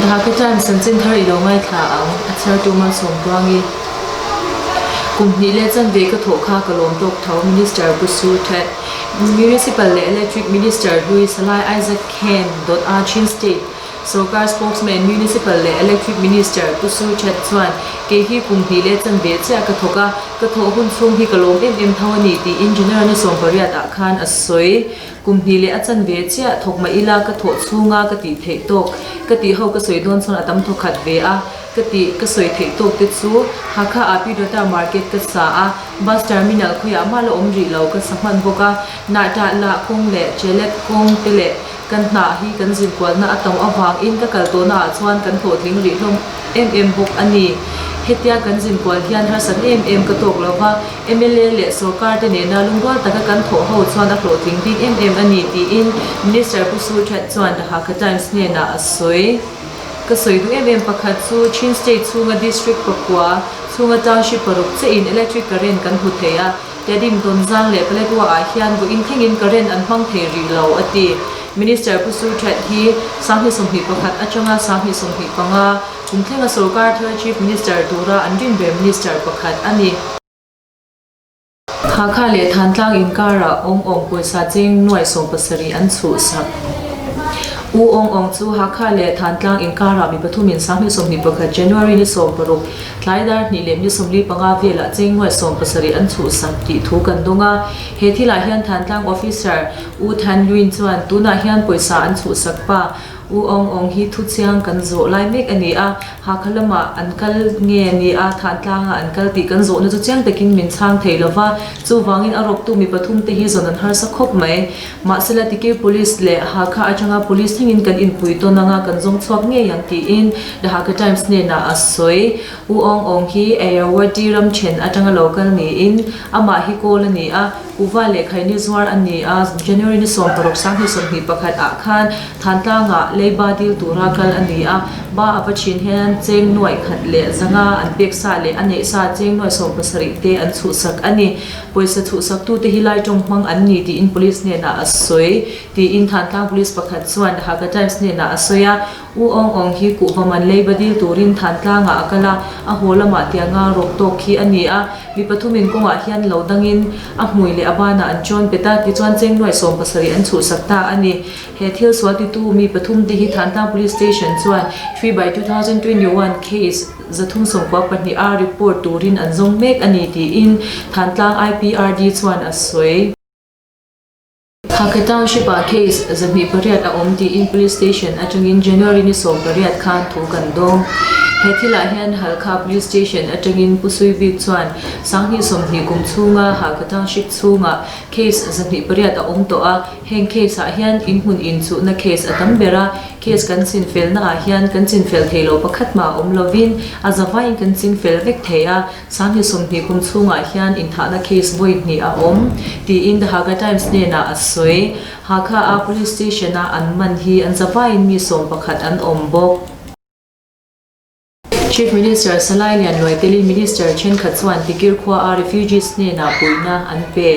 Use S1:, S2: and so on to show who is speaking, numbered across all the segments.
S1: Dhaka Times chanchin thar i lo ngaithla ang, a chhiartu Malsawmtluangi. Kum hnih leh chanve ka thawh kha ka lawm tawk tho, Minister Pu Su That. Municipal leh Electric Minister hlui Salai Isaac Khen dawt a Chin State Sorkar Spokesman Municipal leh Electric Minister Pu Su That chuan kei hi kum hnih leh chanve chiah ka thawk a, ka thawh hun chhung hi ka lawm em em tho a ni tiin January ni 18 ah khan a sawi. Kum hnih leh a chanve chiah thawk mah ila ka thawh chhunga ka tih theih tawk ka tih ho ka sawi dawn chuan a tam thawkhat ve a, ka tih ka sawi theih tawk te chu Hakha ah Pidota Market ka sa a, Bus Terminal khawiah mah la awm rih lo ka sa hman bawk a, Nahtah lah kawng leh Chelet kawng te leh kan hnah hi kan zinkualna a tam avangin ka kal tawhna ah chuan kan hlawhtling rih hlawm em em bawk a ni. Hetia kan zinkual hian harsat em em ka tawk lo va, mla leh sorkar te nena lungrual taka kan thawh ho chuan a hlawhtling bik em em a ni tiin Minister Pu Su That chuan The Hakha Times hnenah a sawi. Ka sawi duh em em pakhat chu Chin State chhunga District pakua chhunga Township paruk chiahin electric current kan hmu thei a, Tedim Tonzang leh Paletwa ah hian vawiin thlengin current an hmang thei rih lo, a ti. Minister Pu Su That hi 2021 atanga 2025 kum thlenga sorkar thar Chief Minister tura an rin ber Minister pakhat a ni. Hakha leh Thantlang inkarah Awng Awng pawisa cheng nuai 70 an chhuhsak. U Awng Awng chu Hakha leh Thantlang inkarah mi pathumin 2021 January ni 16 tlai dar hnih leh ni 45 velah cheng nuai 70 an chhuhsak tih thu kan dawng a. He thilah hian Thantlang Officer U Than Lwin chuan tunah hian pawisa an chhuhsak pa U Aung Aung hi thu chiang kan zawh lai mek a ni a, Hakha lamah an kal nge a ni a, Thantlang ah an kal tih kan zawhna chu chiang takin min chhang thei lo va, chuvangin a rawktu mi pathum te hi zawn an harsa khawp mai. Mahsela Tikir Police leh Hakha atanga Police thlengin kan inpui tawn anga kan zawng chhuak ngei ang tiin The Hakha Times hnenah a sawi. U Aung Aung hi Ayeyarwady ram then atanga lo kal niin amah hi kawl a ni a, Kuhva leh khaini zuar a ni a, January ni 16 2021 ah khan Thantlangah leiba dil tura kal a ni a, ba a va thin hian cheng nuaih khat leh zanga an pek sa leh a neih sa cheng nuaih 70 te an chhuhsak a ni. Pawisa chhuhsaktute hi lai tawng hmang an ni tiin Police hnenah a sawi, tiin Thantlang Police pakhat chuan The Hakha Times hnenah a sawi a. U Aung Aung hi kuhva man leiba dil turin Thantlangah a kal a, a haw lamah tianga rawk tawk khi a ni a. Mi pathumin kawngah hian lo dangin a hmui leh a banah an chawn pet a, tichuan cheng nuaih 70 an chhuhsak ta a ni. He thil sual titu mi pathum te hi Thantlang Police Station chuan 3/2021 case 392 a report turin an zawng mek a ni tiin Thantlang IPRD chuan a sawi. Hakha Township ah case 28 a awm tiin Police Station atangin January ni 18 khan thu kan dawng. He thilah hian Halkha Police Station atangin Pu Sui Bik chuan 2020 kum chhunga Hakha Township chhungah case 28 a awm tawh a, heng case ah hian inhmun inchuhna case a tam ber a, case kan chinfelna ah hian kan chinfel thei lo pakhat mah a awm lovin a zavaiin kan chingfel vek thei a. 2020 kum chhungah hian inthahna case vawi hnih a awm, tiin The Hakha Times hnenah a sawi. Hakha a police station a an man hi an zavaiin mi 11 an awm bawk. Chief Minister Salai Lian Luai telin Minister thenkhat chuan Tikir khua a refugees hnenah puihna an pe.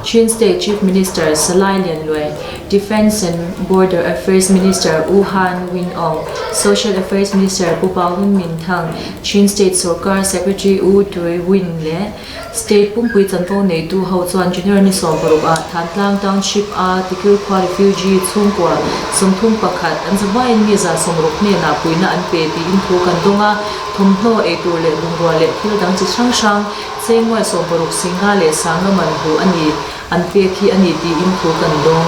S1: Chin State Chief Minister Salai Lian Luai, Defence and Border Affairs Minister U Han Win Aung, Social Affairs Minister Pu Pau Win Min Thang, Chin State Sorkar Secretary U Tui Win leh State pumpui chanvo neitu ho chuan January ni 16 ah Thantlang Township a Tikir khua refugee chhungkua 31 an zavaiin mi 160 hnenah puihna an pe tiin thu kan dawng a, thawmhnaw, eitur leh bungrua leh thil dang chi hrang hrang Cheng nuai 60 singa leh sanga man hu a ni, an pek hi a ni tiin thu kan dawng.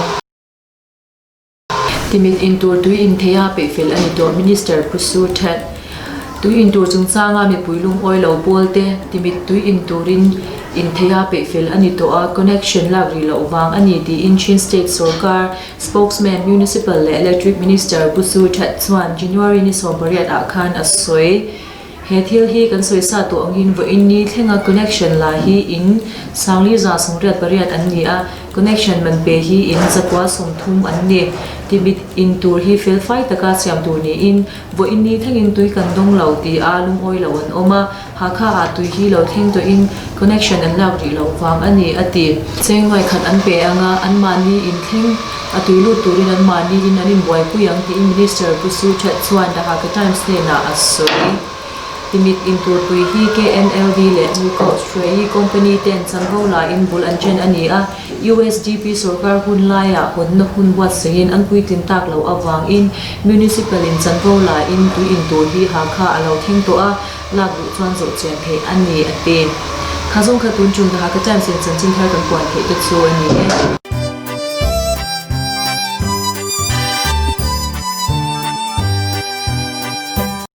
S1: Timit in tur tui in thei a peihfel a ni tawh Minister Pu Su That. Tui in tur chungchanga mipui lungawi lo pawl te Timit tui in turin in thei a peihfel a ni tawh a, connection lak rih loh vang a ni tiin Chin State sorkar spokesman Municipal leh Electric Minister Pu Su That chuan January ni 18 ah khan a sawi. He thil hi kan sawi sa tawh angin vawiin ni thlenga connection la hi in 48,088 an ni a, connection man pe hi in 930 an ni. Timit in tur hi fel fai taka siam tur niin vawiin ni thlengin tui kan dawng lo ti a lungawi lo an awm a, Hakha ah tui hi lo thleng tawhin connection an lak rih loh vang a ni, a ti. Cheng nuai khat an pe anga anmahni in thleng A tui lut turin an mahniin an inbuaipui ang tiin Minister Pu Su That chuan The Hakha Times hnenah a sawi. Timit intur tui hi KNLD leh Mukhau Shrei Company ten chanvo laiin bul an chen a ni a, USDP sorkar hun laiah hawnna hun buatsaihin an puitlin tak loh avangin Municipal in chanvo laiin tui intur hi Hakha a lo thleng tawh a, lak duh chuan zawh chian theih a ni, a ti. Kha zawng kha tun tum The Hakha Times in chanchin thar kan puan theih te chu a ni e.